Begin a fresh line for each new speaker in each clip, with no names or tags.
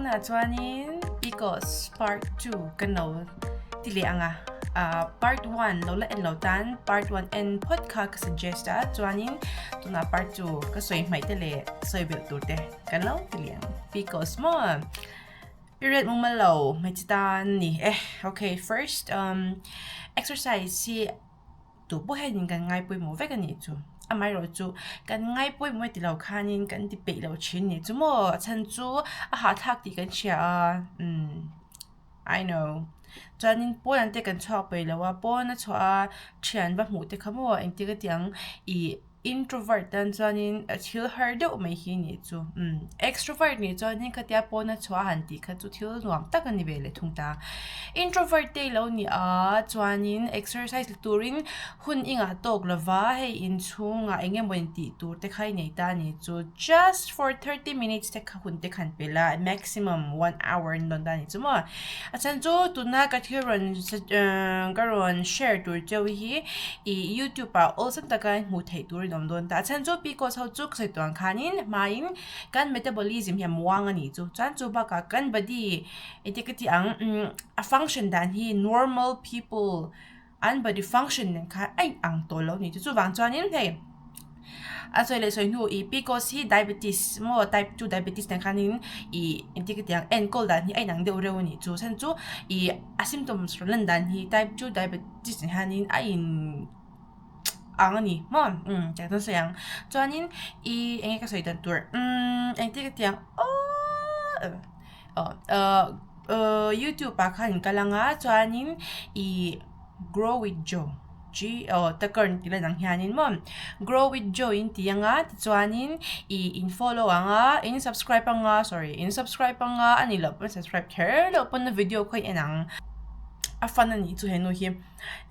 Tunah chuanin PCOS part 2 kan lo ti leh ang a. Uh, part 1 lo la en lo tan part 1 en phawt kha ka suggest a chuanin tunah part 2 ka sawi hmaih te leh sawi belh tur te kan lo ti leh ang. PCOS maw? Period mumal lo hmeichhe tan ni e. Okay, first um, exercise hi Tu pawh hianin kan ngai pawimawh vek a nih chu. Amaherawhchu kan ngai pawimawh ti lo khanin kan ti peih lo thin nih chu maw? A chhan chu a hahthlak tih kan hria a, umm I know. Chuanin pawn ang te kan chhuak peih lo a, pawn a chhuah a thian va hmuh te kha maw engtik a tiang ih introvert tan chuanin a thil har deuh mai hi nih chu. Umm extrovert nih chuanin khatia pawna chhuah han tih kha chu thil nuam tak a ni ve leh thung ta. Introvert te ilo ni a chuanin exercise la turin hun i ngah tawk lo va, hei inchhungah eng emaw intih tur te kha i nei ta a nih chu. Just for 30 minutes te kha hun te khan pe la maximum one hour an dawn ta a nih chu maw. A chhan chu tuna ka thil rawn ka rawn share tur cheu hi ih youtube ah awlsam taka hmuh theih tur in awm dawn ta. A chhan chu PCOS ho chu ka sawi tawh ang khanin hmain kan metabolism hi a muang a nih chu. Chuan chu bakah kan body engtin ka tih ang a function dan hi normal people an body function nen khan a inang tawh lo a ni chu. Chuvang chuanin hei a sawi leh sawi hnu ih PCOS hi diabetes maw type 2 diabetes nen khanin ih engtin ka tih ang enkawl dan hi a inang deuh reuh a nih chu. Chhan chu ih a symptoms rawn lan dan hi type 2 diabetes nen hianin a in ang a ni maw umm tiang chuan sawi ang. Chuanin ih eng nge ka sawi dan tur umm engtin ka tih ang aww aw ahh youtube ah khan in kal ang a chuanin ih grow with jo G aw Tucker tih lan ang hianin maw grow with jo in tih ang a tichuanin ih in follow ang a in subscribe ang a sorry in subscribe ang a a nih loh pawn subscribe kher loh pawn a video khaw in en ang a fun a nih chu henu hi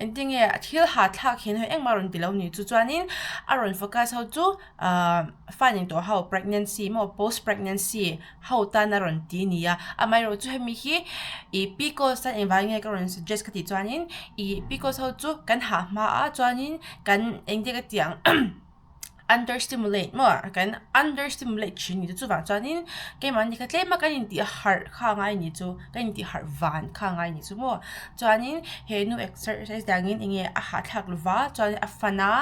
engtin nge thil hahthlak hian hei engmah a rawn ti lo nih chu chuanin a rawn focus ho chu ahh fa nei tawh ho pregnancy maw post pregnancy ho tan a rawn ti nia amaherawh chu hemi hi ih PCOS tan engvang nge ka rawn suggest ka tih chuanin ih PCOS ho chu kan hah hma a chuanin kan engtin ka tih ang under stimulate maw kan under stimulate thin ni te chuvang chuanin keimahni kha tlem a kan intih harh kha a ngai ni chu kan intih harh van kha a ngai ni chu maw chuanin he nu exercise dangin eng nge a hahthlak lova chuanin a fan a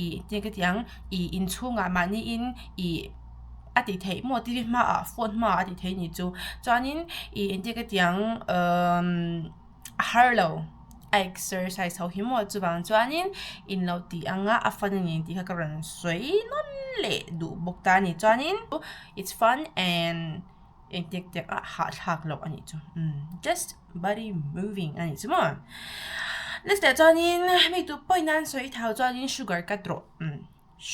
ih engtin ka tih ang ih inchhungah mahniin ih. a tih theih maw T V hmaah phone hmaah a tih theih ni chu chuanin ih engtin ka tih ang umm a har lo a exercise ho hi maw chuvang chuanin in lo tih anga a fun a ni tih kha ka rawn sawi nawn leh duh bawk ta a ni chuanin it's fun and engtik tek a hahthlak loh a nih chu umm just body moving a nih chu maw next leh chuanin mi tu pawhin an sawi thau chuanin sugar cut rawh umm.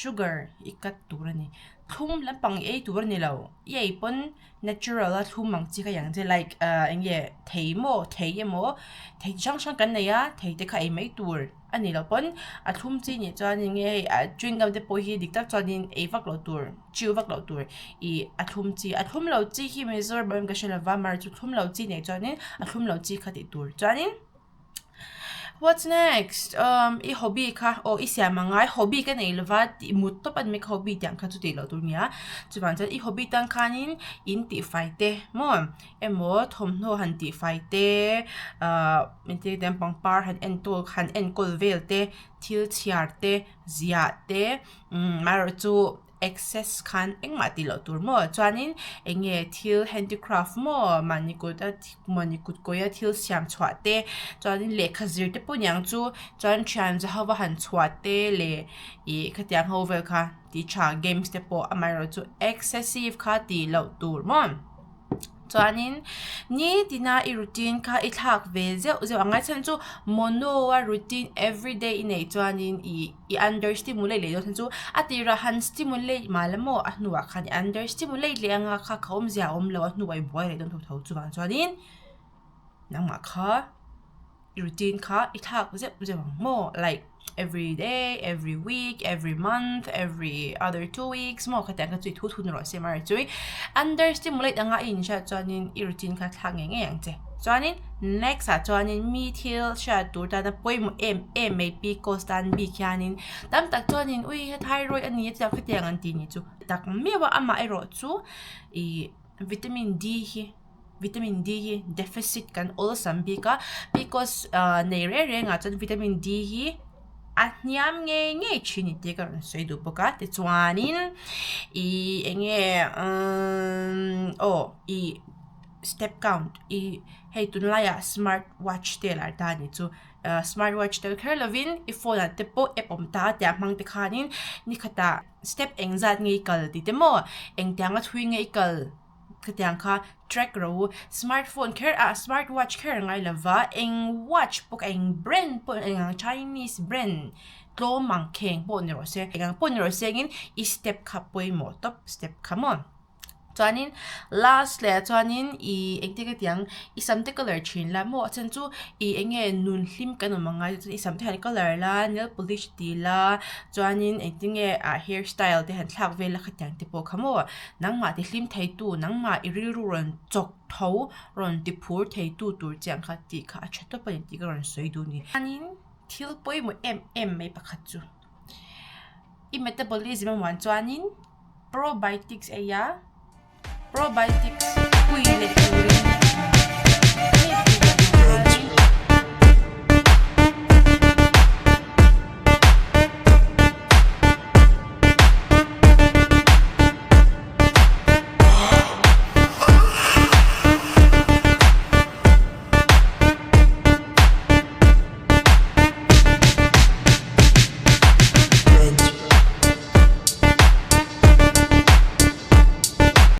Sugar i cut tur a ni. Thlum lampang i ei tur a ni lo. I ei pawn natural a thlum ang chi kha i ang che like ah eng nge thei maw thei emaw thei chi hrang hrang kan nei a thei te kha ei mai tur a ni loh pawn a thlum chi nih chuan eng nge hei ah chewing gum te pawh hi dik tak chuanin ei vak loh tur chew vak loh tur ih a thlum chi a thlum lo chi hi Mizoram ah awm ka hre lova amaherawhchu thlum lo chi nei chuanin a thlum lo chi kha tih tur chuanin. What's next? Um, i hobby kha, aw i siam ang ngai, hobby ka nei lova tih mut tawp a ni mai ka hobby tih ang kha chu tih loh tur nia. Chuvang chuan i hobby tan khanin in tihfai te maw emaw thawmhnaw han tihfai te ah engtin nge pangpar han enkawl han enkawl vel te thil chhiar te ziah te umm amaherawhchu Access khan engmah tih loh tur maw chuanin eng nge thil handicraft maw mahni kut a mahni kut kawih a thil siam chhuah te chuanin lehkha zir te pawh niang chu chuan thian zahau va han chhuah te leh ih khatiang ho vel kha tih tha games te pawh amaherawhchu excessive kha tih loh tur maw. Chuanin nitina i routine kha i thlak ve zeuh zeuh ang a chhan chu mono a routine everyday i neih chuanin ih i under stimulate leh dawn chhan chu a tirah han stimulate mah la maw a hnuah khan i under stimulate leh anga kha kha awmzia a awm lo a hnuah i buai leh dawn tho tho chuvang chuanin nangmah kha. I routine kha i thlak zeuh zeuh ang maw like every day every week every month every other 2 weeks maw khatiang kha chu i thu thun rawh se mar chu under stimulate anga i inhriat chuanin i routine kha thlak ngei ngei ang che chuanin next ah chuanin mi thil hriat tur tana pawimawh em em mai PCOS tan bik hianin tam tak chuanin ui he thyroid a ni a chutiang khatiang an ti ni chu tak meuh a amaherawhchu ih vitamin D hi. Vitamin D hi deficit kan awlsam bik a, because nei reng reng ah chuan vitamin D hi a hniam ngei ngei thin ni tih ka rawn sawi duh bawk a, tichuanin ih eng nge aw ih step count ih hei tunlaiah smart watch te lar ta a nih chu smart watch tel kher lovin i phone ah te pawh app awm ta a tiah hmang te khanin ni khatah step engzat nge i kal tih te maw engtianga thui nge i kal. Khatiang kha track ro u. Smart phone kher ah smart watch kher a ngai lova eng watch pawh eng brand pawh eng ang Chinese brand tlawm ang kheng pawh ni rawh se eng ang pawh ni rawh se engin i step kha pawimawh tawp step kha maw. Chuanin last leh ah chuanin ih engtin nge tiang i sam te colour thin la maw a chhan chu ih eng nge nun hlim kan awm angai chuan i sam te han colour la nail polish ti la chuanin engtin nge ah hair style te han thlak vel la khatiang te pawh kha maw. Nangmah ti hlim theitu, nangmah i rilru rawn chawk tho, rawn ti phur theitu tur che ang kha tih kha a tha tawp a ni tih ka rawn sawi duh a ni. Chuanin thil pawimawh em em mai pakhat chu i metabolism a muan chuanin probiotics ei a, probiotics pui leh tur.